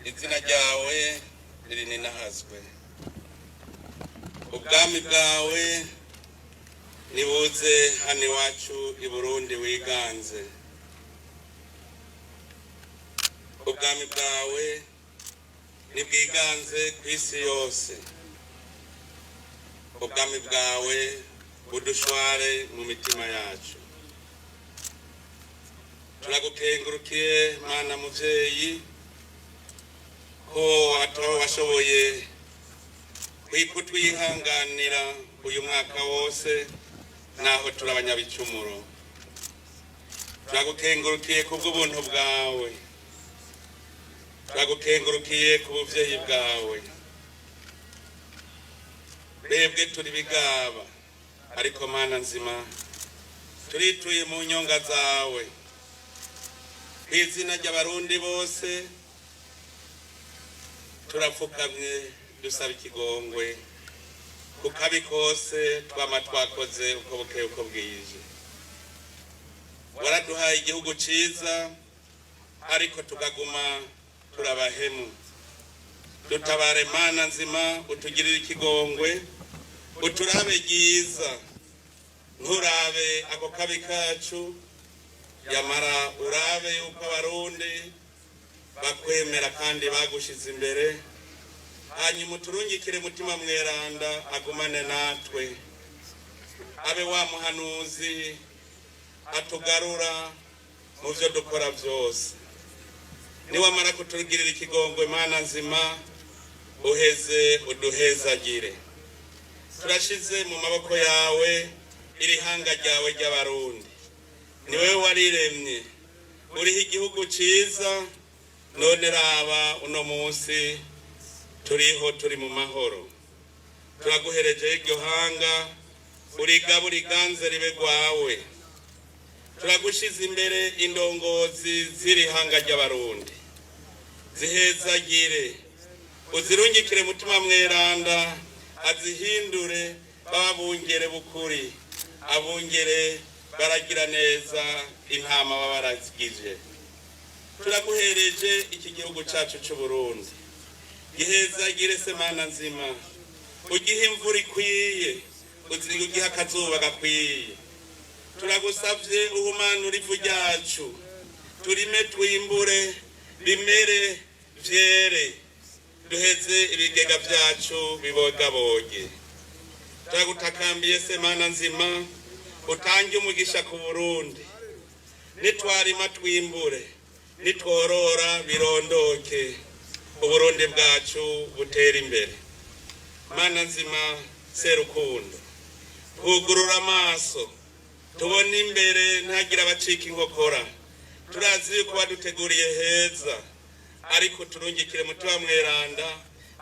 Izina ryawe rininahazwe, ubwami bwawe nibuze hano iwacu i Burundi wiganze. Ubwami bwawe nibwiganze ku isi yose. Ubwami bwawe budushware mu mitima yacu. Turagukengurukiye, Mana muvyeyi, ko washoboye kutwihanganira uyu mwaka wose naho turi abanyabicumuro. Turagukengurukiye kubw'ubuntu bwawe, turagukengurukiye ku buvyeyi bwawe. Twebwe turi bigaba, ariko Mana nzima, turituye mu nyonga zawe. Kw'izina ry'Abarundi bose turapfukamye, dusaba ikigongwe ku kabi kose twama twakoze uko bukeye uko bwije. Waraduhaye igihugu ciza, ariko tukaguma turabahemu. Dutabare, Mana nzima, utugirire ikigongwe, uturabe ryiza, nturabe ako kabi kacu, yamara urabe yuko Abarundi bakwemera kandi bagushize imbere. Hanyuma uturungikire Mutima Mweranda agumane natwe, abe wa muhanuzi atugarura mu byo dukora byose. Niwamara kutugirira ikigongwe, Mana nzima, uheze uduhezagire. Turashize mu maboko yawe iri hanga ryawe ry'Abarundi. Ni wowe wariremye, uriho igihugu ciza. None raba uno munsi turiho, turi mu mahoro. Turaguhereje iryo hanga, urigaba, uriganze, ribe rwawe. Turagushize imbere indongozi z'iri hanga ry'Abarundi. Zihezagire, uzirungikire Mutima Mweranda azihindure, babungere bukuri, abungere baragira neza intama baba baragije. Turaguhereje iki gihugu cacu c'Uburundi. Gihezagire se, Mana nzima, ugihe imvura ikwiye, ugihe akazuba gakwiye. Turagusavye uhumanura ivu ryacu, turime, twimbure, bimere, vyere, duheze ibigega vyacu bibogaboge. Turagutakambiye se, Mana nzima, utange umugisha ku Burundi. Nitwarima twimbure, nitworora birondoke, Uburundi bwacu butera imbere. Mana nzima Serukundo, twugurura amaso tubone imbere, ntagire abacika inkokora. Turazi yuko baduteguriye heza, ariko turungikire Mutima Mweranda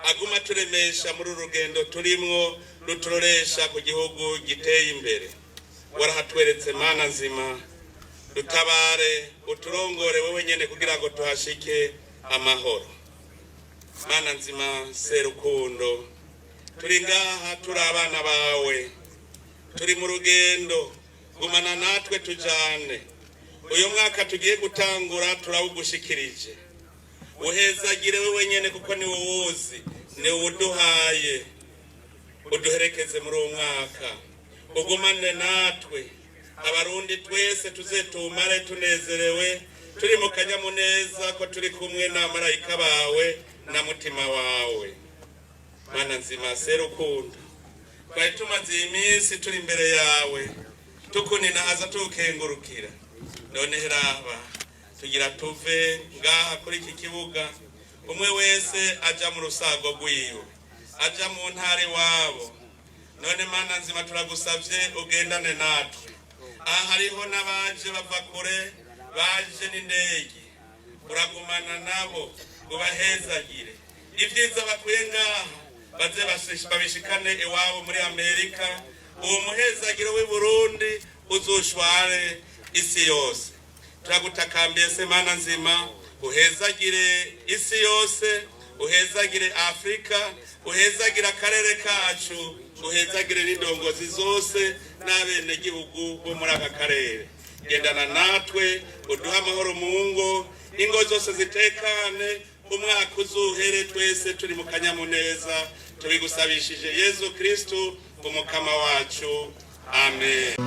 aguma turemesha muri uru rugendo turimwo ruturoresha ku gihugu giteye imbere. Warahatweretse, Mana nzima. Dutabare, uturongore wewe nyene kugira ngo tuhashike amahoro. Mana nzima Serukundo, turi ngaha, turi abana bawe, turi mu rugendo. Gumana natwe, tujane. Uyu mwaka tugiye gutangura turawugushikirije. Uhezagire wewe nyene, kuko ni uwuzi, ni uwuduhaye. Uduherekeze muri uwo mwaka, ugumane natwe. Abarundi twese tuze tumare tunezerewe, turi mu kanyamuneza ko turi kumwe n'amarayika bawe na Mutima wawe. Mana nzima Serukundo, twari tumaze iyi minsi turi imbere yawe tukuninahaza, tukengurukira. None raba tugira tuve ngaha kuri iki kibuga, umwe wese aja mu rusago rwiwe, aja mu ntara iwabo. None Mana nzima, turagusavye ugendane natwe. Aha hariho n'abaje bava kure, baje n'indege. Uragumana nabo, ubahezagire. Ibyiza bakuye ngaha baze babishikane iwabo muri Amerika. Uwo muhezagiro w'i Burundi uzushware isi yose. Turagutakambiye se, Mana nzima, uhezagire isi yose, uhezagire Afurika, uhezagire akarere kacu, uhezagire n'indongozi zose n'abenegihugu bo muri aka karere. Gendana natwe, uduhe amahoro mu ngo, ingo zose zitekane. Umwaka uzuhere twese turi mu kanyamuneza. Tubigusabishije Yezu Kristu, umukama wacu. Amen.